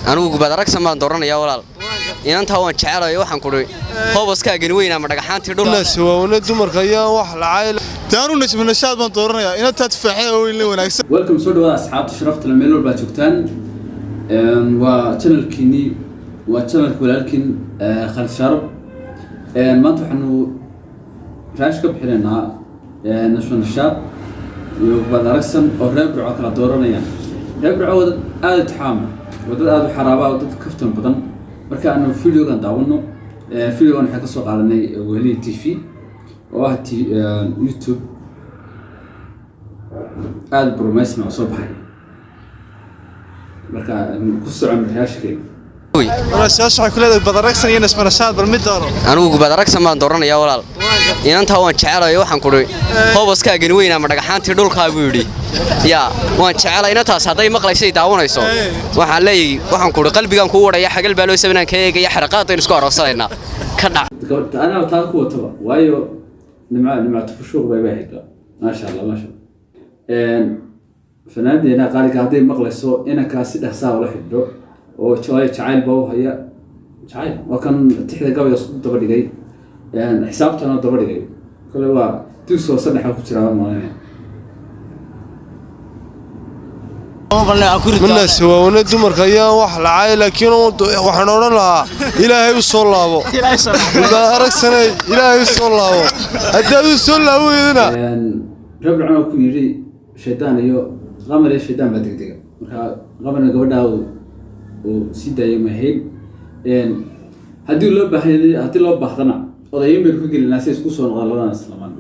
Anigu Gubaad Aragsan baan dooranayaa walaal. Inantaa waan jecelayo, waxaan kudhi hoobaskaagani weyn ama dhagaxaantii dhul. Waawna dumarka ayaa wax lacayl Taanu Najma Nashaad baan dooranayaa, inantaa tufaaxada weyn la wanaagsan. Welcome, soo dhawaada asxaabta sharafta leh meel walba aad joogtaan. Waa channelkiinii, waa channelka walaalkiin Khalid Shaarab. Maanta waxaanu raash ka bixinaynaa Najma Nashaad iyo Gubaad Aragsan oo reer Burco kala dooranayaan. Reer Burco waa dad aada u taxaama, waa dad aada u xaraaba, waa dad kaftan badan. Marka aanu videogan daawano, videogan waxaan kasoo qaadanay Weheliye TV oo ah YouTube aada promising oo soo baxay. Marka ku socon raashkeena. Walaashaas waxay ku leedahay Ugbad Aragsan iyo Najma Nashaad, bal mid dooro. Anigu Gubaad Aragsan baan dooranayaa walaal. Inantaa waan jecelayo, waxaan kudhi hoobaskaagani weyn ama dhagaxaantii dhulkaa buu yidhi. Yaa waan jecelay inantaas, hadday maqlaysay daawanayso, waxaan leeyahay, waxaan kudhi qalbigaan kuu wadhaya, xagal baa loo sabanaan ka eegaya, xaraqaadaynu isku aroosanaynaa ka dhac. Anaa taa ku wataba, waayo nimca nimcatu fushuuq bay ahayd. Maasha Allah, maasha Allah. Fanaandeena qaaliga hadday maqlayso, inankaa si dhaqsaa ula xidho oo waayo jacayl baa u haya. Jacayl waa kan tixda gabayga isku daba dhigay, xisaabtana daba dhigay. Kale waa dugsi hoose dhexa ku jiraa maalinaya. Minaas waawna dumarka ayaa wax lacay, laakiin waxaan odhan lahaa Ilaahay u soo laabo Ugbad Aragsanay, Ilaahay u soo laabo. Haddaad u soo laabo weydana. Reer Burcona ku yidhi shaydaan iyo Qamar iyo shaydaan baa degdega. Marka Qamarna gabadhaa uu sii daayay mahayn. Haddii loo baahay, haddii loo baahdana odayin baynu ka gelinaa si isku soo noqdaan labadan islamaan.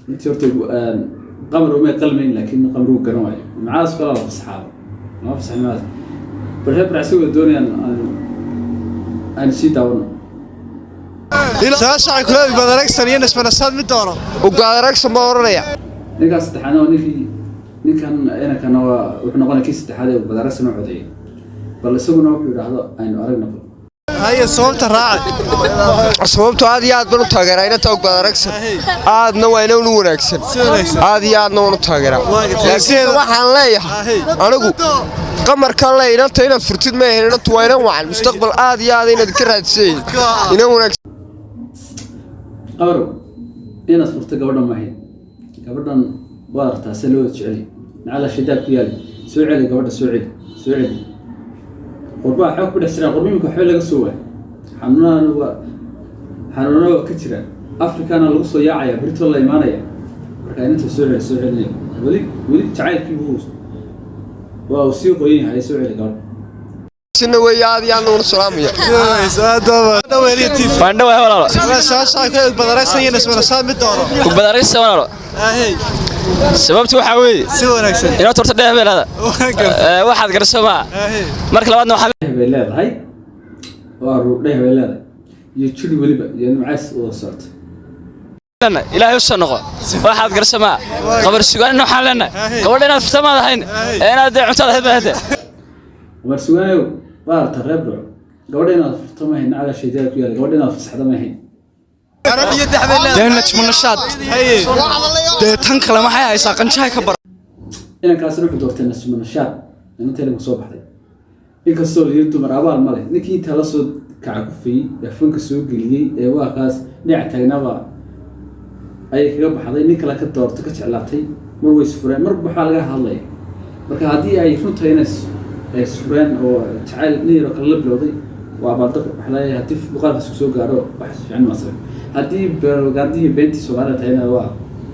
Intii horta Qamar umay qalmayn, laakiin Qamar wuu garan waayo. Macaas kalaa la fasaxaaba, lama fasaxin macaas. Bal reer Burc si wada doonayaan aan sii daawano. Su-aasha waxay ku leedahay Ugbad Aragsan iyo Najma Nashaad, mid doono. Ugbad Aragsan baa oranaya. Ninkaas saddexaadna waa ninkii ninkan inankana waa wuxuu noqonaya kii saddexaad ee Ugbad Aragsan u codeeyay. Bal isaguna wuxuu yidhaahdo aynu aragna bal. Haye, sababta raaci. Sababto aad iyo aad baan u taageeraa inanta Ugbad Aragsan, aadna waa inan u wanaagsan, aad iyo aadna waan u taageeraa. Laakiin waxaan leeyahay anigu Qamarkan le, inanta inaad furtid ma ahayn. Inantu waa inan wacan, mustaqbal aad iyo aad inaad ka raadisay, inan wanaagsan. Qamarow, inaad furto gabadhan maahayn. Gabadhan waad aragtaa se loo wada jeceliy, nacala shaydaad ku yaali. Soo celi gabadha, soo celi, soo celi. Qurbaha waxba ku dhex jiraan, qurba iminka waxba laga soo waay. Xanuunana waa xanuunana waa ka jiraan, Afrikana lagu soo yaacaya, Brito la imaanaya. Marka inanta soo celi, soo celinaya. Weli weli jacaylkii buu waa uu sii qoyan yahay. Soo celi gabadha. Sina weeye, aad iyo aadna waan u salaamaya. Waan dhawahay walaalo. Su-aasha waxay ku leedahay Ugbad Aragsan iyo Najma Nashaad, mid doono. Ugbad Aragsan walaalo. Ahey. Sababtu waxaa weeye Si wanaagsan. Inaad horta dheeh bay leedahay, waxaad garso maa. Marka labaadna waxaa Dheh bay leedahay, waa dheh bay leedahay iyo jidh weliba iyo nimcays wada socota. Leenahay Ilaahay u soo noqo, waxaad garso maa. Qabar sugaanina waxaan leenahay gabadha inaad furta maad ahayn ee inaad dee cuntada ahayd baa hade. Cumar Sugaanow, waa aragtaa reer Burco, gabadha inaad furto ma ahayn, nacala shaydaad ku yaala, gabadha inaad fasaxdo ma ahayn. Dee Najma Nashaad, dee tan kale maxay haysaa? Qanjahay ka bar. Inankaasina wuxuu doortay Najma Nashaad, inanta ilinka soo baxday. Inkastoo la yiri dumar abaal ma leh, ninkii intaa la soo kaca kufiyey ee fanka soo geliyey ee waa kaas dhinac taagnaaba ayay kaga baxday, nin kale ka doortay, ka jeclaatay. Mar way isfureen, mar waxaa laga hadlaya. Marka haddii ay runtahay inay ay isfureen oo jacayl nin yaroo kale la bilowday, waa abaaldar. Waxaa leeyahay haddii muuqaalkaas soo gaaro wax fiican ma sabay. Haddii propagandihii beentii Soomaalida tahayna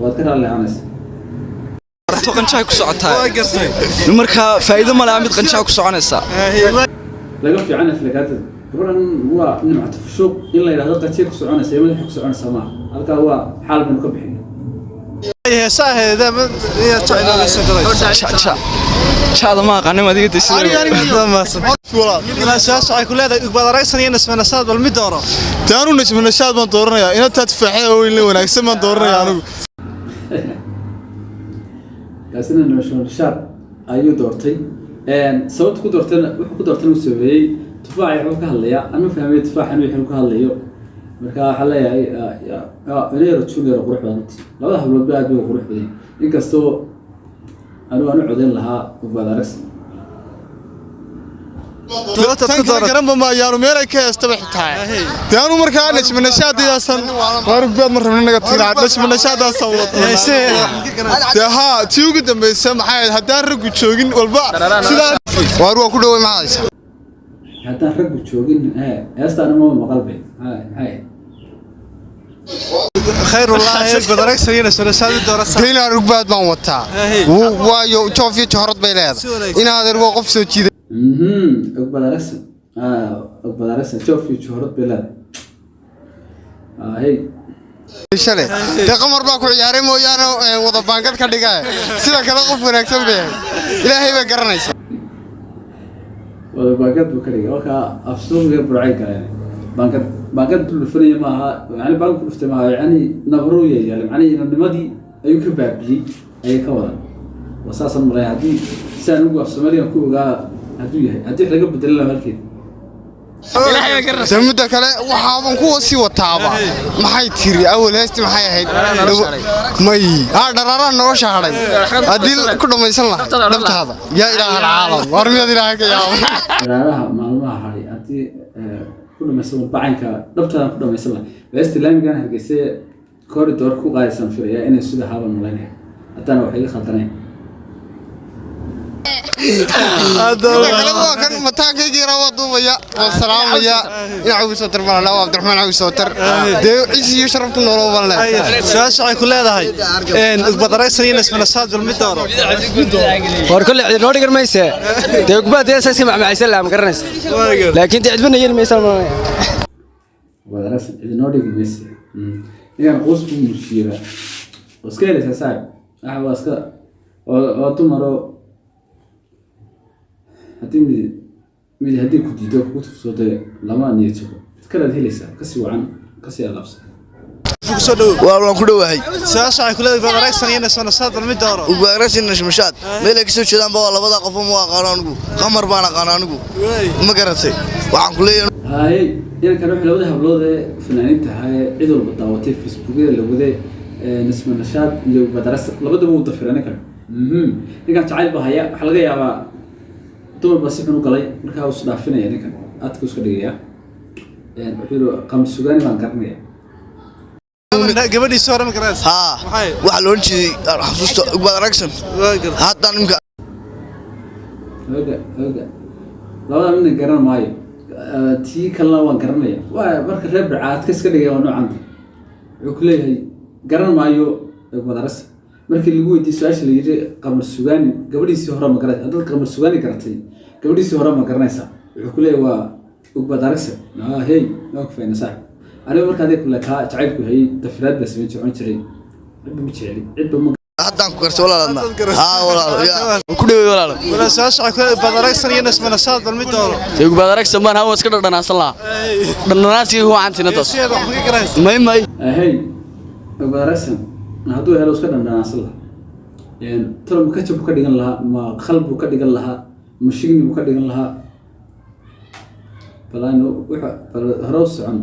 waad ka raalli ahaanaysa. To qanjahay ku socotaa marka faa'iido ma laha mid qanjaha ku soconaysa. Laga fiican aflagaadada. Gabadhan waa nimcatu fushuuq, in la yidhahdo qajiye ku soconaysa iyo madaxa ku soconaysa maaha. Halkaa waa xaal baynu ka bixin. Jaada ma aqaanin adiga de sida. Su-aasha waxay ku leedahay Ugbad Aragsan iyo Najma Nashaad, bal mid dooro. Taanu Najma Nashaad baan dooranayaa, inantaa tufaaxada weyn la wanaagsan baan dooranayaa anigu. Kaasina Nashaad ayuu doortay. Sababta ku doortayna, wuxuu ku doortayna uu sameeyey tufaax wuxuu ka hadlayaa. Anuu fahmay tufaaxan wixii uu ka hadlayo. Marka waxaa leeyahay Inayaro Junior qurux badan runtii. Labada habloodba aad bay u qurux badan yihiin, inkastoo anigu aan u codayn lahaa Ugbad Aragsan. Tan kale garanba maayaanu meel ay ka heestaba xitaa. Dee anu markaa Najmanashaadayaasan waarugbaad ma rabna naga tiraa Najmanashaadaasan wada. Dee haa, tii ugu dambaysa maxay ahayd? Haddaan raggu joogin walba sidaa Waar waa ku dhowey, maxaad haysaa? Haddaan raggu joogin hee, heestaan ma maqal bay, maxay ahayd? Khayr wallaahi, Ugbad Aragsan iyo Najmanashaad mid dooro. Dee inaan Ugbaad baan wataa, waayo joof iyo johorad bay leedahay. Inaad waa qof soo jiiday. Ugbad Aragsan, Ugbad Aragsan joof iyo juhurad bay leedahay. Hey. Shale dee Qamar baa ku ciyaaray mooyaane, wada baangad ka dhigae, sida kale qof wanaagsan bay ahayd. Ilaahay baa garanaysa. Wada baangad buu ka dhigay. Markaa afsuuqiga Burcay galeen, baangad baangad ku dhufanaya maaha, yani baangad ku dhuftay maaha, yani nabaruu yeelay, macnihi inanimadii ayuu ka baabiyey ayay ka wadan. Waa saasaan malaya haddii si anigu af Soomaaligan ku ogaa hadduu yahay, haddii wax laga bedelan lahaa halkeeda. Dee midda kale waxaaban kuwa sii wataaba, maxay tiri awal heesti? Maxay ahayd? May haa, dharaaraan nolosha hadhay haddii ku dhammaysan lahay dhabtaada. Yaa ilaaha alcaalam, war miyaad ilaahay ka yaaba? Dharaaraha maalmaha haray haddii ku dhamaysan bacaynka dhabtaadaan ku dhamaysan lahay. Heesta laamigan Hargeysa corridor ku qaadaysan filaya inay sida haaban malaynaya, haddana wax iga khaldanayn. Midda kale waa kan mataankayga yaraa, waa duubaya, waa salaamaya. Ina Cawi Sootar baan waa Cabdiraxmaan Cawi Sootar. Dee ciis iyo sharaf ku nooloo baan leeyahay. Su-aasha waxay ku leedahay Ugbad Aragsan iyo Najmanashaad bal mid dooro. War kolle cid noo dhigan mayse. Dee Ugbaad dee iska macmacaysan lahaa, ma garanaysa, laakiin dee cidbana yeeli maysa. Wadarasa cid inoo dhigi mayse. Ninkan quus buu muujiyeyba, waa iska helaysaa saaxib. Waxa waa iska waa dumaro, haddii mid haddii ku diido kugu tufso, dee lama niyad jabo, mid kalead helaysaa kasii wacan, kasii alaabsan. Kusoo dhowow. Waan ku dhowahay. Su-aasha waxay ku leedahay Ugbad Aragsan iyo Najmanashaad bal mid dooro. Ugbad Aragsan, Najmashaad meel ay kasoo jeedaan ba waa labada qofo. Ma aqaano anigu, Qamar baan aqaano anigu, ma garatay? Waxaan ku leeyahay Haye, inankan wuxuu labada hablood ee fanaaniinta ahaa ee cid walba daawatay, Facebookyada la waday, Nasma Nashaad iyo Badarasa, labadaba wuu dafiray ninkan. Ninkan jacayl baa haya. Waxaa laga yaabaa dumar baa si xun u galay, markaa uu isdhaafinaya ninkan, aadka iska dhigaya. Wuxuu yidhi Qamar Sugaani baan garanaya. Gabadhiisi hore ma garanaysa? Haa. Maxay? Waxaa la odhan jiray xasuusta Ugbad Aragsan haddaan imka. Oga oga, labada midna garan maayo. Tii kalena waan garanaya. Waa marka reer Bircaadka iska dhigaya, waa noocanta. Wuxuu ku leeyahay garan maayo Badarasa. Markii lagu weydiiyey su-aasha la yidhi Qamar Sugaani gabadhiisii hore ma garanaysa, haddaad Qamar Sugaani garatay, gabadhiisii hore ma garanaysaa? Wuxuu ku leeyahay waa Ugbad Aragsan. Hey, waa ku fayna saaxib. Aniga marka adee kule kaa jacaylku hayay dafiraad baa samayn socon jiray, cidba ma jecli, cidba ma Haddaan ku gartay walaaladna. Haa walaalo, yaa ku dhowey walaalo. Walaal, su-aasha waxay ku leedahay Ugbad Aragsan iyo Najmanashaad bal mid dooro. Dee Ugbad Aragsan baan hawa iska dhadhanaansan lahaa, dhadhanaansigii ku wacantina taas. Heeseeda wax ma ka garanaysa? May may. Hey, Ugbad Aragsan hadduu helo iska dhandhanaansan lahaa. Talo ma ketchup buu ka dhigan lahaa, ma khal buu ka dhigan lahaa, ma shigni buu ka dhigan lahaa? Bal aynu wuxuu bal hore u socon.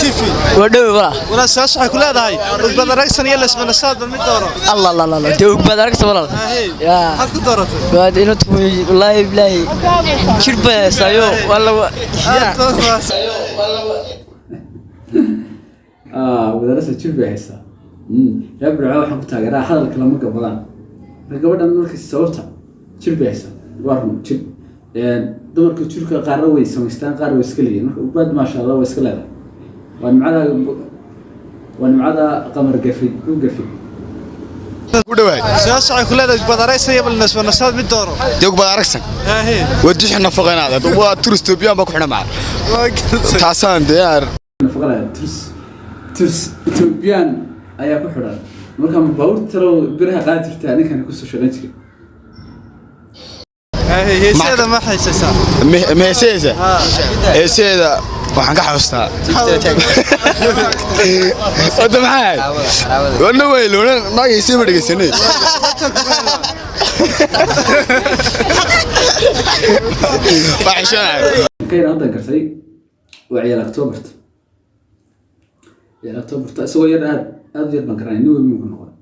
TV. Waa dhowe walaa. Walaal, su-aasha waxay ku leedahay Ugbad Aragsan iyo Najmanashaad bal mid dooro. Allah allah allah, dee Ugbad Aragsan walaal. Yaa. Maxaad ku dooratay? Waad inuu tuuy, wallaahi bilaahi jir baa heestaayo waa lagu. Aad baad mahadsan. Wadarasa jir bay haysaa. Reer Burco waxaan ku taageeraa hadalka lama gabadaan. Marka gabadhan marka sababta jir bay haysaa, waa run jir. Dumarka jirka qaarna way samaystaan, qaar way iska leeyihin. Marka Ugbaad maasha Allah way iska leedahay. Waa nimcada, waa nimcada Qamar gafay u gafay. Ku dhawaay. Su-aasha waxay ku leedahay Ugbad Aragsan iyo Najmanashaad mid dooro. Dee Ugbad Aragsan waa duxi nafaqanaada, waa turist Etoobiyaan baa ku xidhan macal. Waa gartay. Taasaan diyaar. Nafaqada turs Ethoobiyan ayaa ku xidhan. Marka ma baabuurta talow biraha qaadi jirtaa ninkan kusoo shaqayn jiray? Heeseeda ma haysaysaa? Ma heeseesa? Heeseeda waxaan ka xasuustaa wadda maxaa ahayd? Wadna way loona naag heesee ma dhegeysanay. Waa xishoonahay. Kayr haddan gartay, waa ciyaal Octoberta, ciyaal Octoberta. Isagoo yar, aad aad u yar baan garanay, nin weyn minku noqday.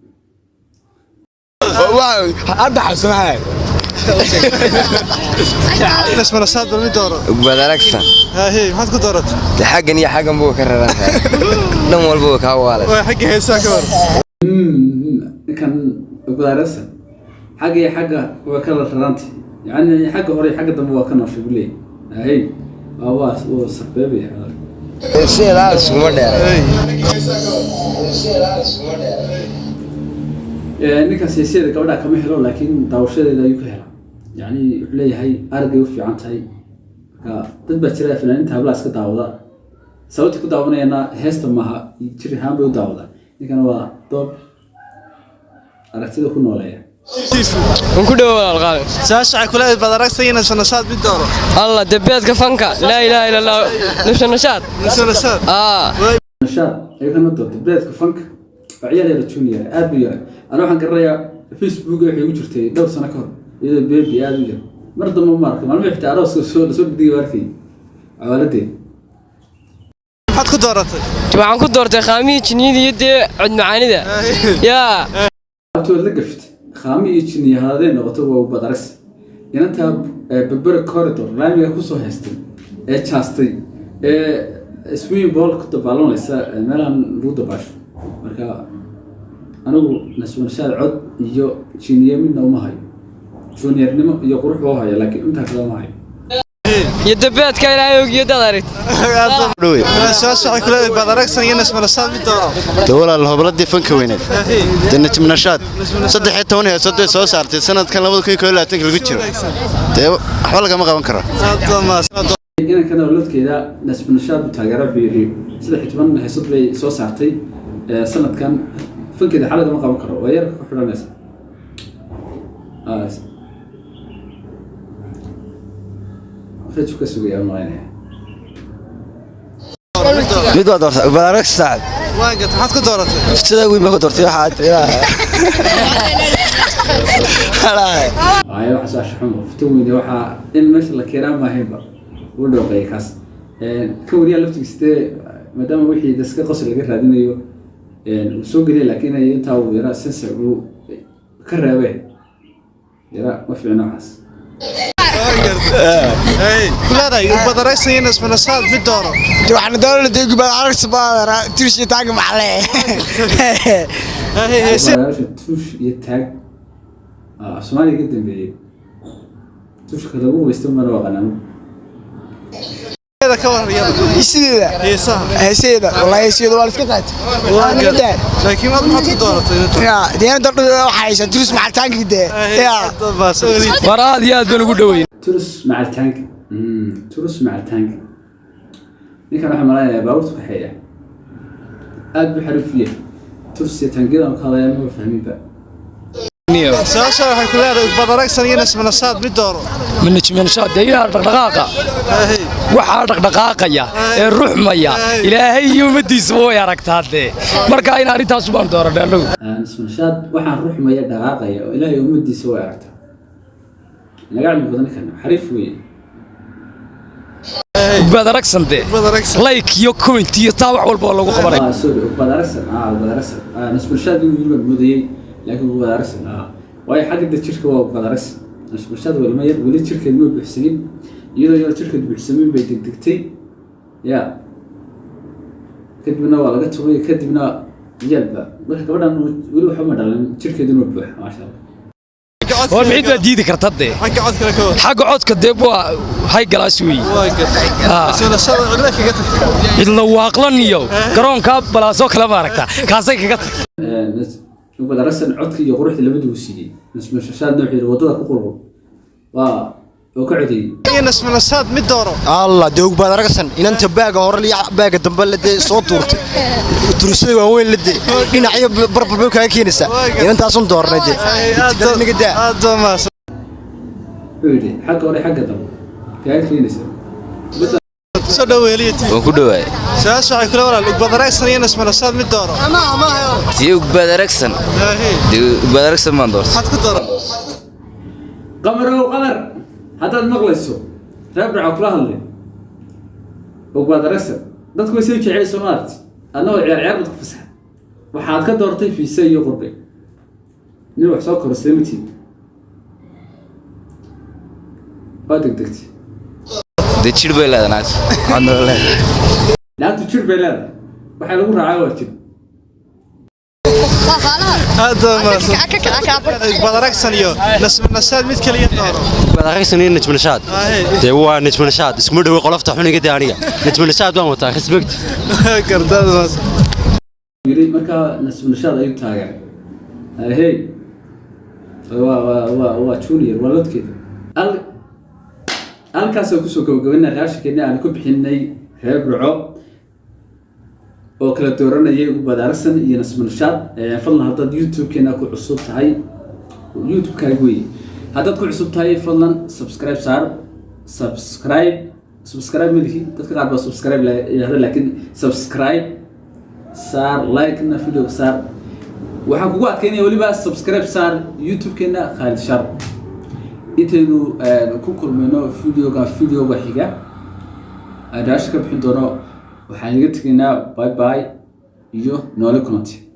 Hadda xasuusta maxaa ahayd? Najma Nashaad bal mid dooro. Ugbaad Aragsan. Haye, maxaad ku dooratay? Dee xaggan iyo xaggan buu ka raran tahay, dhan walba wuu kaa waalay. Waa xagga heesaha ka war. Ninkan Ugbaad Aragsan xagga iyo xagga waa kala rarantay, yacni xagga hore iyo xagga dambe waa ka nooshay buu leeyahay. Hay, waa wuu sarbeebaya hadalka. Sideeda isuguma dheeray. Ninkaas heesyada gabadha kama helo, laakiin daawashadeeda ayuu ka helaa. Yacni wuxuu leeyahay araggay u fiican tahay. Marka dad baa jira fanaaniinta hablaha iska daawada, sababta ku daawanayana heesta maaha, jir ahaan bay u daawadaa. Ninkan waa doob aragtida ku nooleeya. Waan ku dhowo walaal qaali. Su-aasha waxay ku leedahay Ugbaad Aragsan iyo Najma Nashaad mid dooro. Allah debeedka fanka, laa ilaaha illa Allah, Najma Nashaad. Najma Nashaad. Aa. Nashaad ayagana doortay beedka fanka. Waa ciyaal yara, junior aad buu yaray. Ana waxaan garanayaa Facebook waxay ugu jirtay dhowr sano ka hor iyadoo baby aad u yar. Mar dambe ma arkay, maalmo xitaa arooska soo lasoo dhigay baa arkay cawaaladeed. Maxaad ku dooratay? Waxaan ku doortay khaamihii jinniyada iyo dee cod macaanida yaa. Abtood la gaftay khaami iyo jinniya hadday noqoto waa Ugbaad Aragsan. Inantaa Berbera Corridor laamiga kusoo haystay ee jaastay ee swimming pool ku dabaalanaysa, meelahan lagu dabaasho. Marka anigu Najma Nashaad cod iyo jiniye midna uma hayo, juniornimo iyo qurux baa u haya, laakiin intaa kale uma hayo. Iyo debeedka ilaahay ogiyo dad aragti. Su-aasha waxay ku leedahay Ugbaad Aragsan iyo Najma Nashaad mid dooro. Dee walaal, hobladii fanka weyneed dee Najma Nashaad, 13 heesood bay soo saartay sanadkan 2021-ka lagu jiro. Dee waxba lagama qaban karo. Inankana lodkeeda Najma Nashaad buu taageera. Wuxuu yidhi 13 heesood bay soo saartay sanadkan, fankeeda xal lagama qaban karo, waa yarka ku xidhanaysa. Raju ka sugaya malaynaya. Mid waa doortay Ugbaad Aragsan, saaxib. Waa gartay, maxaad ku dooratay? Sida weyn baa ku doortay waxaa ilaa. Ay waxa soo xumo fito weyne, waxaa in meesha la keenaa maahaynba, wuu dhooqeeyay kaas. Ka wariyaa laftigiisa dee, maadaama wixii daska qosol laga raadinayo uu soo geliyay, laakiin ay intaa uu yaraa sensor uu ka reebay yara ma fiicna waxaas. Ku leedahay Ugbaad Aragsan iyo Najma Nashaad mid dooro. Waxaan doonaa dee Ugbaad Aragsan baa tush iyo taag maxle. Walaalaasha tuush iyo taag. Soomaaliya ka dambeeyey tuushka lagu qubaysto mana aqaan anigu. Ka waran iyada? Sideeda. Heesaha. Heeseeda wallahi, heeseeda waa la iska qaatay. Laakiin aad maxaad ku dooratay? Ya dee dad waxa haysan turus macalitaanki dee ya. War aad iyo aad baan ugu dhoweyn. Turus macalitaanka, turus macalitaanka. Ninkan waxaan malaynayaa baabuurta kaxeeya, aad buu xariif u yahay. Turus iyo taangiyada ka hadlaya maba fahminba. Su-aasha waxay ku leedahay Ugbaad Aragsan iyo Najma Nashaad mid dooro. Ma Najma Nashaad dee ilaa dhaqdhaqaaqa waxaa dhaqdhaqaaqaya ee ruxmaya ilaahay iyo ummadiisuba way aragtaa dee. Marka in arrintaas baan dooranay anagu. Najma Nashaad waxaan ruxmaya dhaqaaqaya oo ilaahay ummadiisa way aragtaa. Naga cilmi badan ninkan, xariif weeye. Ugbaad Aragsan dee like iyo comment iyo taa wax walba waa lagu qabanaya. Sorry, Ugbaad Aragsan, Ugbaad Aragsan. Najma Nashaad inuu yiri baan moodayey, laakiin Ugbaad Aragsan, waayo xagga da jirka waa Ugbaad Aragsan. Najma Nashaad waa ilmo yar, weli jirkeed ma buuxsamin. Iyadoo yar jirkeed buuxsamin bay degdegtay ya, kadibna waa laga tumay, kadibna yaalba. Marka gabadhan weli waxba ma dhalin, jirkeeduna waa buuxa, maasha Allah. War micid baa diidi karta dee? Xagga codka ka war. Xagga codka dee waa hay galaas weeye. Cidla waaqlan iyo garoonka balaasoo kale ma aragtaa, kaasay kaga tagtay. Ugbaad Aragsan codka iyo quruxda labaduu siiyey. Najma Nashaadna wuxuu yidhi waddada ku qurqur, waa oo ka codeeyey. Iyo Najma Nashaad mid dooro. Allah dee Ugbaad Aragsan, inanta baaga hore iyo baaga dambe la dee soo tuurtay, turusada waaweyn la dee dhinacyo barbar bay kaaga keenaysaa. Inantaasun doornay dee, naga daa. Wuxuu yidhi xagga hore xagga dambe kaaga keenaysa. Soo dhaweeliya tii. Waan ku dhowaay. Su-aasha waxay kula walaal Ugbaad Aragsan iyo Najma Nashaad mid dooro. Tii Ugbaad Aragsan. Dee Ugbaad Aragsan baan doortay. Maxaad ku dooratay? Qamarow, qamar haddaad maqlayso, reer Burca kula hadlay. Ugbaad Aragsan dadku way soo jecel soo maarti, adna waa ciyaar ciyaar baad ku fasaxa. Waxaad ka doortay fiise iyo qurbe, nin wax soo korostay ma tiid. Waa degdegtay. Dee jir bay leedahay naagtu. Naagtu jir bay leedahay, waxaa lagu raacaa waa jir. Aad Badaragsan iyo Nasmanashaad mid kaliya dooro. Badaragsan iyo Najmanashaad? Dee waa Najmanashaad, iskuma dhowe qolofta xuniga. Dee aniga Najmanashaad baan wataa, respect. Gardadaas. Yiri markaa Nasmanashaad ayuu taageeray. Hey, waa junior, waa lodkeeda. Halkaasoo kusoo gabagabaynaa raashinkeena aan ku bixinay reer Burco oo kala dooranayay Ugbaad Aragsan iyo Nasmanashaad. Fadlan haddaad YouTube-keena ku cusub tahay, YouTube-kaaga weeye, haddaad ku cusub tahay fadlan subscribe saar. Subscribe, subscribe malihi, dadka qaar baa subscribe la yidhahda, laakiin subscribe saar, like-na video saar. Waxaan kugu adkeynaya weliba subscribe saar YouTube-keena Khaalid Shar. Intaynu ku kulmayno videoga videoga xiga aan raashin ka bixin doono, waxaan iga tegaynaa bye bye iyo noole kulanti.